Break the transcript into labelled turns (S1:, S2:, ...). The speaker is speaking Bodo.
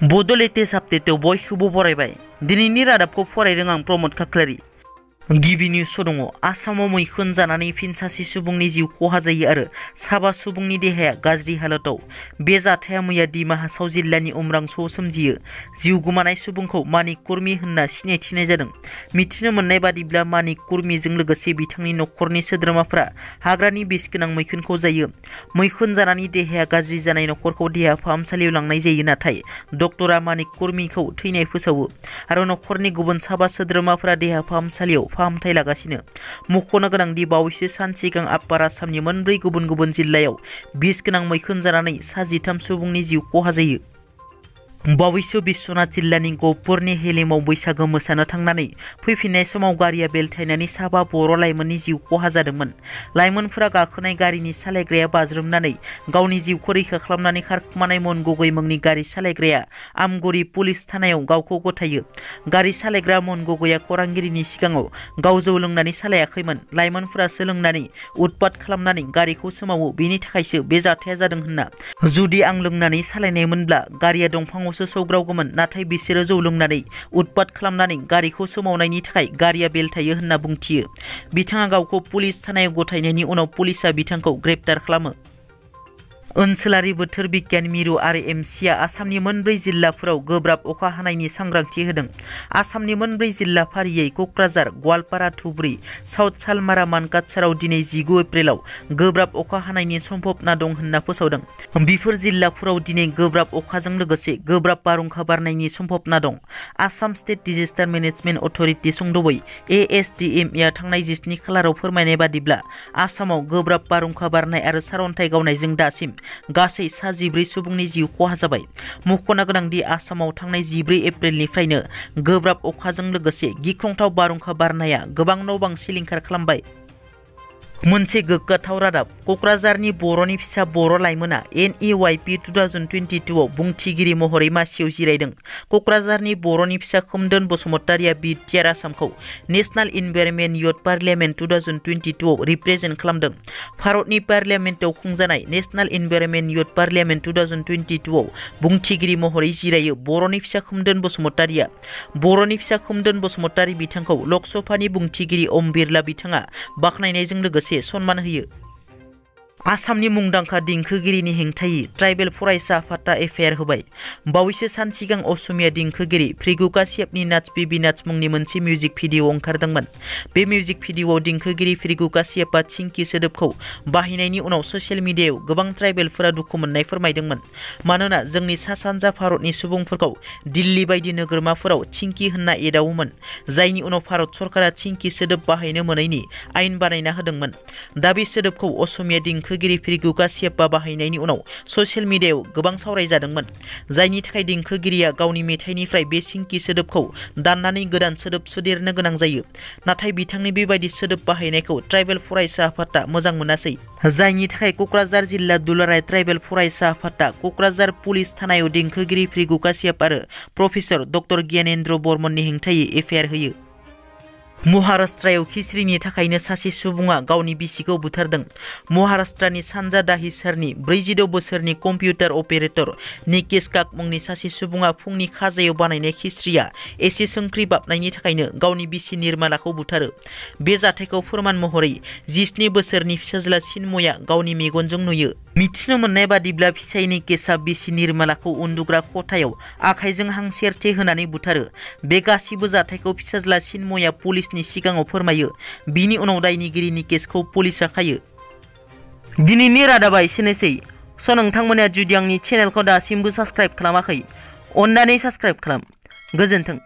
S1: Bodo latest update बयखौबो बरायबाय। दिनैनि रादाबखौ फरायदों आं प्रमोद खाख्लारि। गिबि निउस दङ। आसामाव मैखुन जानानै फिन सासे सुबुंनि जिउ खहा जायो आरो साबा सुबुंनि देहाया गाज्रि हालोदाव। बे जाथाया मैया दिमा हासाव जिल्लानि उमरांस'आव सोमजियो। जिउ गोमानाय सुबुंखौ मानिक कुर्मी होनना सिनायथिनाय जादों। मिथिनो मोननाय बादिब्ला मानिक कुर्मीजों लोगोसे बिथांनि नखरनि सोद्रोमाफोरा हाग्रानि बिस गोनां मैखुनखौ जायो। मैखुन जानानै देहाया गाज्रि जानाय नखरखौ देहा फाहामसालियाव लांनाय जायो, नाथाय डक्टरा मानिक कुर्मीखौ थैनाय फोसावो आरो नखरनि गुबुन साबा सोद्रोमाफोरा देहा फाहामसालियाव फाहामथाय लागासिनो। मख'नो गोनांदि बावैसो सान सिगां आपार आसामनि मोनब्रै गुबुन गुबुन जिल्लायाव बिस गोनां मैखुन जानानै 13 सुबुंनि जिउ खहा जायो। बावैसो बिश्वनाथ जिल्लानि गहपुरनि हेलेमाव बैसागो मोसानो थांनानै फैफिननाय समाव गारिया बेलथायनानै साबा बर' लाइमोननि जिउ खहा जादोंमोन। लाइमोनफोरा गाखोनाय गारिनि सालायग्राया बाज्रुमनानै गावनि जिउखौ रैखा खालामनानै खारखोमानाय मन गगৈ मुंनि गारि सालायग्राया आमगुरि पुलिस थानायाव गावखौ गथायो। गारि सालायग्रा मन गगैया खौरांगिरिनि सिगाङाव गाव जौ लोंनानै सालायाखैमोन। लाइमोनफोरा सोलोंनानै उत्पात खालामनानै गारिखौ सोमावो, बेनि थाखायसो बे जाथाया जादों होनना। जुदि आं लोंनानै सालायनायमोनब्ला गारिया दंफां सौग्रावगौमोन, नाथाय बिसोरो जौ लोंनानै उत्पात खालामनानै गारिखौ सोमावनायनि थाखाय गारिया बेलथायो होनना बुंथियो। बिथाङा गावखौ पुलिस थानायाव गथायनायनि उनाव पुलिसआ बिथांखौ ग्रेप्तार खालामो। ओनसोलारि बोथोर बिगियान मिरु RMCआ आसामनि मोनब्रै जिल्लाफोराव गोब्राब अखा हानायनि सांग्रांथि होदों। आसामनि मोनब्रै जिल्ला फारियै क'क्राझार, गवालपारा, धुबुरी, साउथ सालमारा, मानकाछाराव दिनै 19 एप्रिलाव गोब्राब अखा हानायनि सम्भावना दं होनना फोसावदों। बेफोर जिल्लाफोराव दिनै गोब्राब अखाजों लोगोसे गोब्राब बारहुंखा बारनायनि सम्भावना दं। Assam state disaster management authority सुंद'बै ASDMA थांनाय 17 खालाराव फोरमायनाय बादिब्ला आसामाव गोब्राब बारहुंखा बारनाय आरो सारअन्थाइ गावनायजों दासिम गासै 14 सुबुंनि जिउ खहा जाबाय। मख'नो गोनांदि आसामाव थांनाय 14 एप्रिलनिफ्रायनो गोब्राब अखाजों लोगोसे गिख्रंथाव बारहुंखा बारनाया गोबां न' बां सिलिंखार खालामबाय। मोनसे गोग्गाथाव रादाब। क'क्राझारनि बर'नि फिसा बर' लाइमोना NEYP 2022 आव बुंथिगिरि महरै मासियाव जिरायदों। क'क्राझारनि बर'नि फिसा खोमदोन बसुमतारिया BTR आसामखौ नेशनेल इनभाइरनमेन्ट युथ पार्लियामेन्ट 2022 आव रिप्रेजेन्ट खालामदों। भारतनि पार्लियामेन्टआव खुंजानाय नेशनेल इनभाइरनमेन्ट युथ पार्लियामेन्ट 2022 आव बुंथिगिरि महरै जिरायो बर'नि फिसा खोमदोन बसुमतारिया। बर'नि फिसा खोमदोन बसुमतारि बिथांखौ लकसभानि बुंथिगिरि ओम बिरला बिथाङा बाख्नायनायजों लोगोसे सन्मान होयो। आसामनि मुंदांखा देंखोगिरिनि हेंथायै ट्राइबेल फरायसा आफादा FIR होबाय। बावैसो सान सिगां असमिया देंखोगिरि भृगु काश्यपनि नाच बेबी नाच मुंनि मोनसे मिउजिक भिडिअ ओंखारदोंमोन। बे मिउजिक भिडिअआव देंखोगिरि भृगु काश्यपआ चिंकी सोदोबखौ बाहायनायनि उनाव ससियेल मिडियायाव गोबां ट्राइबेलफोरा दुखु मोननाय फोरमायदोंमोन। मानोना जोंनि सा-सानजा भारतनि सुबुंफोरखौ दिल्ली बायदि नोगोरमाफोराव चिंकी होनना एदावोमोन, जायनि उनाव भारत सरकारा चिंकी सोदोब बाहायनो मोनैनि आयेन बानायना होदोंमोन। दा बे सोदोबखौ असमिया देंखोगिरि भृगु काश्यपआ बाहायनायनि उनाव ससियेल मिडियायाव गोबां सावरायजादोंमन, जायनि थाखाय देंखोगिरिया गावनि मेथाइनिफ्राय बे चिंकी सोदोबखौ दाननानै गोदान सोदोब सोदेरनो गोनां जायो। नाथाय बिथांनि बेबायदि सोदोब बाहायनायखौ ट्राइबेल फरायसा आफादा मोजां मोनासै, जायनि थाखाय क'क्राझार जिल्ला दुलाराय ट्राइबेल फरायसा आफादा क'क्राझार पुलिस थानायाव देंखोगिरि भृगु काश्यप आरो प्रफेसर डक्टर ज्ञानेन्द्र बर्मननि हेंथायै FIR होयो। महाराष्ट्रआव खिस्रिनि थाखायनो सासे सुबुङा गावनि बिसिखौ बुथारदों। महाराष्ट्रनि सानजा दाहिसारनि 46 बोसोरनि कम्पिउटार अपारेटर निकेश काक मुंनि सासे सुबुङा फुंनि खाजायाव बानायनाय खिस्रिया एसे संख्रि बाबनायनि थाखायनो गावनि बिसि निर्मालाखौ बुथारो। बे जाथायखौ फोरमान महरै 17 बोसोरनि फिसाज्ला चिन्मयआ गावनि मेगनजों नुयो। मिथिनो मोननाय बादिब्ला फिसाय निकेशआ बिसि निर्मालाखौ उन्दुग्रा खथायाव आखाइजों हां सेरथे होनानै बुथारो। बे गासिबो जाथायखौ फिसाज्ला चिन्मयआ पुलिसनि सिगाङाव फोरमायो। बिनि उनाव दायनिगिरि निकेशखौ पुलिसआ खायो। दिनैनि रादाबा एसेनोसै। नोंथांमोना जुदि आंनि चेनेलखौ दासिमबो साबस्क्राइब खालामाखै, अन्नानै साबस्क्राइब खालाम। गोजोन्थों।